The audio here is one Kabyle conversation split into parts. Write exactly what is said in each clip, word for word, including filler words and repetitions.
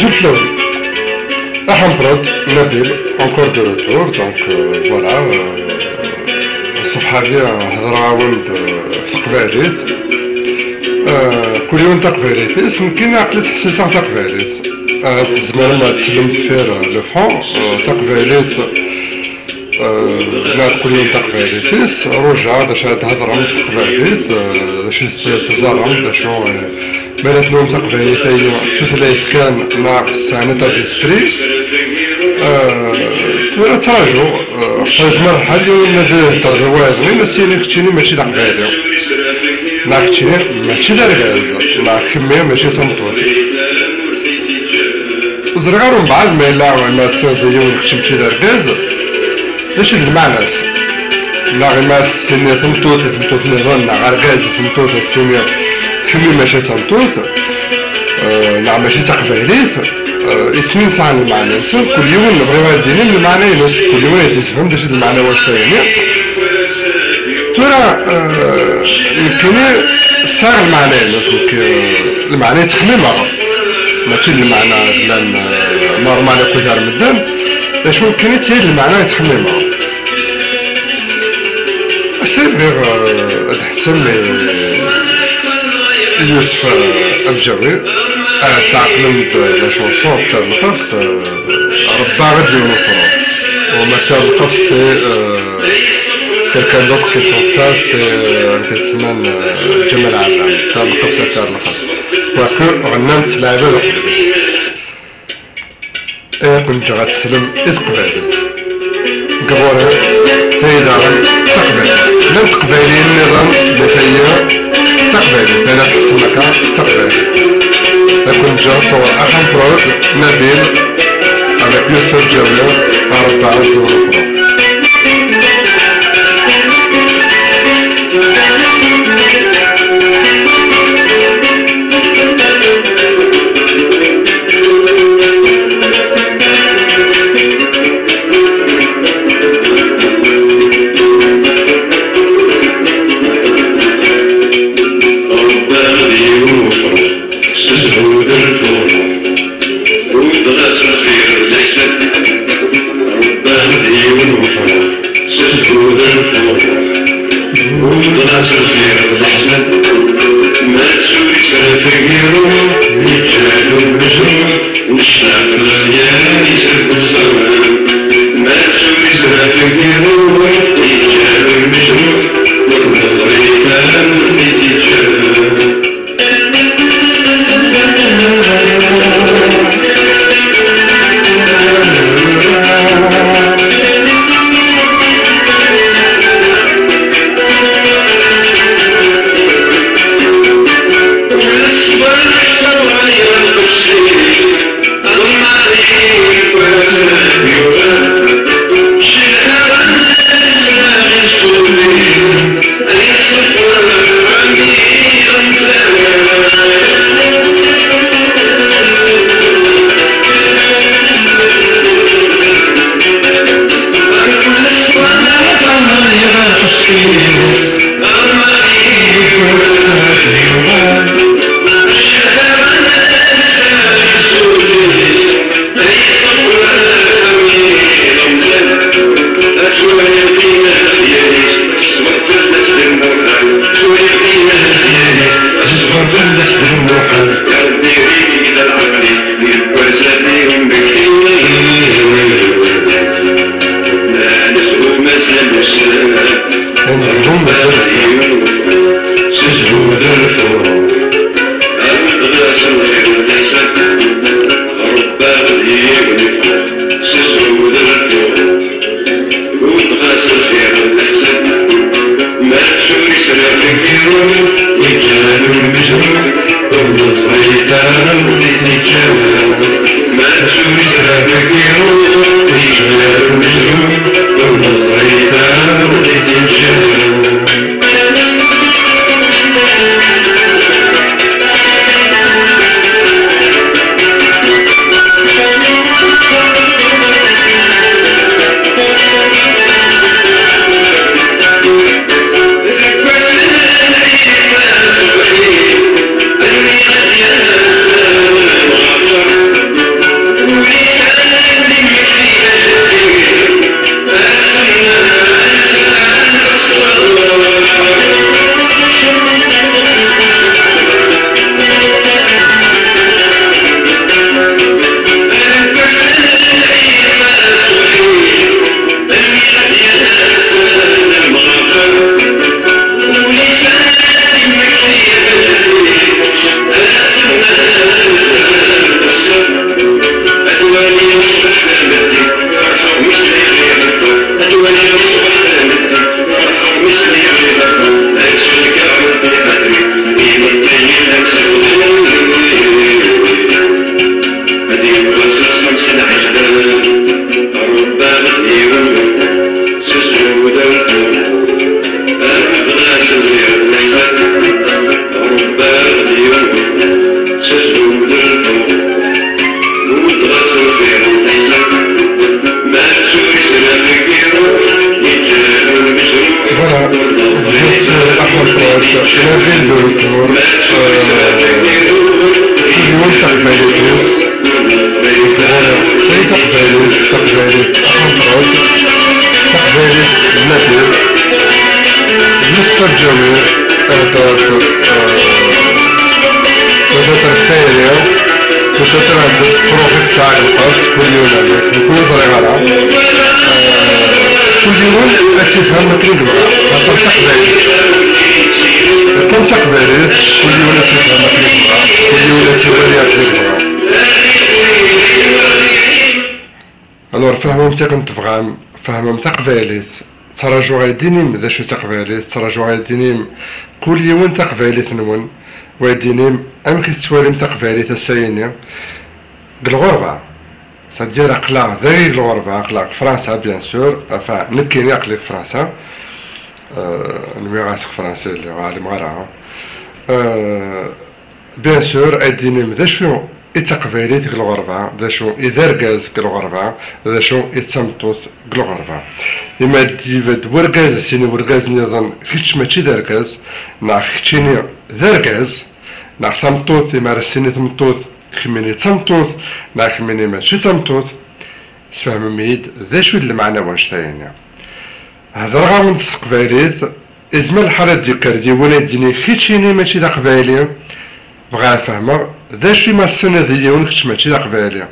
Azul fell-awen. Aḥan Prod, Nabil, encore de retour, donc, euh, voilà, euh, ṣṣbeḥ-agi hedreɣ-awen-d, euh, f teqbaylit. Euh, kul yiwen taqbaylit-is, nekkini aql-i ttḥessiseɣ taqbaylit. Euh, tzemrem ad teslem deffir, euh, le fond, euh, taqbaylit, euh, neɣ kul yiwen taqbaylit-is, Ruja, d acu ara d-hedrem f teqbaylit, euh, d acu i teẓẓarem, d acu, euh, ma la tennum taqbaylit-agi d tutlayt kan neɣ tesɛam état d'esprit, euh, tura ttraǧu, euh, xaṭer yezmer lḥal yiwen ad ihedder d wayeḍ-nni, ad s-yini keččini mačči d aqbayli, neɣ keččini mačči d argaz, neɣ kemmi mačči d tameṭṭut. Ur ẓriɣ ara umbeɛd ma yella, ma s-, d yiwen kečči mačči d argaz, d acu i d lmeɛna-s? Neɣ ma s-, s-, tini tameṭṭut i tmeṭṭut nniḍen, neɣ argaz i tmeṭṭut, a s-, tini kemmi mačči d tameṭṭut, eh, neɣ mačči d taqbaylit, eh, isem-nni sɛan lmeɛna-nsen, kul yiwen bɣiɣ ad d-inin lmeɛna-ines, kul yiwen ad d-isefhem d acu i d lmeɛna n wass-agi. Tura, eh, nekkini sɛiɣ lmeɛna-ines, nekk, eh, lmeɛna i ttxemmimeɣ. Mačči d lmeɛna llan, eh, normal akk gar medden, d acu nekkini d lmeɛna i ttxemmimeɣ. Ass-a bɣiɣ, eh, ad ḥessem i, i Yusef, eh, Abjawi, eh, tɛeqlem-d, eh, la chanson Terre Lqefs, eh, Rebba ad yiwen ufrux. Ou ma Terre Lqefs, c'est, euh, quelqu'un d'autre qui chante ça, c'est, euh, un euh, Ǧamal Ɛadda, Terre Lqefs, Terre Lqefs. Quoique, ɣennan-tt lɛibad uqbel-is. Ad ken-ǧǧeɣ ad teslem i teqbaylit. Deg ɣur-i, tayi daɣen d taqbaylit. Llant teqbayliyin nniḍen, ma tayi d taqbaylit. Ala tḥessem akka d taqbaylit. Ad ken-ǧǧeɣ sɣur Axxam Prod, Nabil, avec Yusef Abjawi, Rebba ad yiwen ufrux. Rebba ad yiwen ufrux, s zzhu d lferḥ. Ur d-ɣas lxir d leḥsab, Rebba ad yiwen ufrux, s zzhu d lferḥ. Ur d-ɣas lxir d leḥsab, ma tturi srafeg iru, yeǧǧa-d umezru, necna ṭṭlyan isrefṣen. Ma tturi srafeg iru, yeǧǧa-d umezru, ur neḍri kan ur t-id-yeǧǧa. Ad nezḍum mazal ass-a. S zzhu d lferḥ. Awi-d ɣas lxir n leḥsab. Rebba ad yiwen ifreḥ. S zzhu d lferḥ. Wi d ɣas lxir n leḥsab. Ma tturi srafeg iru, yeǧǧa-d umezru. Ur neẓri ara wi t-iǧǧan. Ma tturi srafeg iru, yeǧǧa-d umezru. Ur neẓri ara wi t-iǧǧan. La ville de Retour, euh, kul yiwen taqbaylit-is, taqbaylit, taqbaylit, taqbaylit, taqbaylit, la ville, juste Ǧamil, euh, peut-être, euh, peut-être tayri, peut-être ad d-tefruḍ i tesɛa lqas, kul yiwen amek, nekk ur ẓriɣ ara. Euh, kul yiwen ad tt-ifhem akken i yebɣa, xaṭer taqbaylit. Comme taqbaylit, kul yiwen ad tt-ifhem akken i yebɣa, kul yiwen ad tt-iwali akken i yebɣa. Alors, fehmemt akken tebɣam, fehmem taqbaylit. Ttrajuɣ ad d-tinim d acu taqbaylit, ttrajuɣ ad d-tinim kul yiwen taqbaylit-nwen, wa ad d-tinim amek i tettwalim taqbaylit ass-ayini deg lɣerba. C'est-à-dire, aql-aɣ dagi deg lɣerba, aql-aɣ deg Fransa, bien sûr, enfin, nekkini aql-i deg Fransa. Euh, nwiɣ-as deg Fransa i lliɣ, ur ɛlimeɣ ara. Euh, bien sûr, ad d-tinim d acu i d taqbaylit deg lɣerba, d acu i d argaz deg lɣerba, d acu i d tameṭṭut deg lɣerba. Imi ad d-ibedd wergaz, ad s-yini wergaz nniḍen, kečč mačči d argaz, neɣ keččini d argaz, neɣ tameṭṭut, imi ara s-tini tmeṭṭut, kemmini d tameṭṭut, neɣ kemmini mačči d tameṭṭut, sfehmem-iyi-d d acu i d lmeɛna n wanect-ayini. Hedreɣ-awen-d s teqbaylit, izmer lḥal ad d-yekker yiwen ad d-yini keččini mačči d aqbayli, bɣiɣ ad fehmeɣ d acu i ma tessiniḍ i yiwen kečč mačči d aqbayli,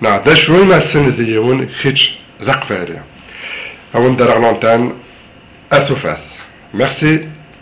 neɣ d acu i ma tessiniḍ i yiwen kečč d aqbayli. Ad wen-d-rreɣ l'antenne, ar tufat. Merci.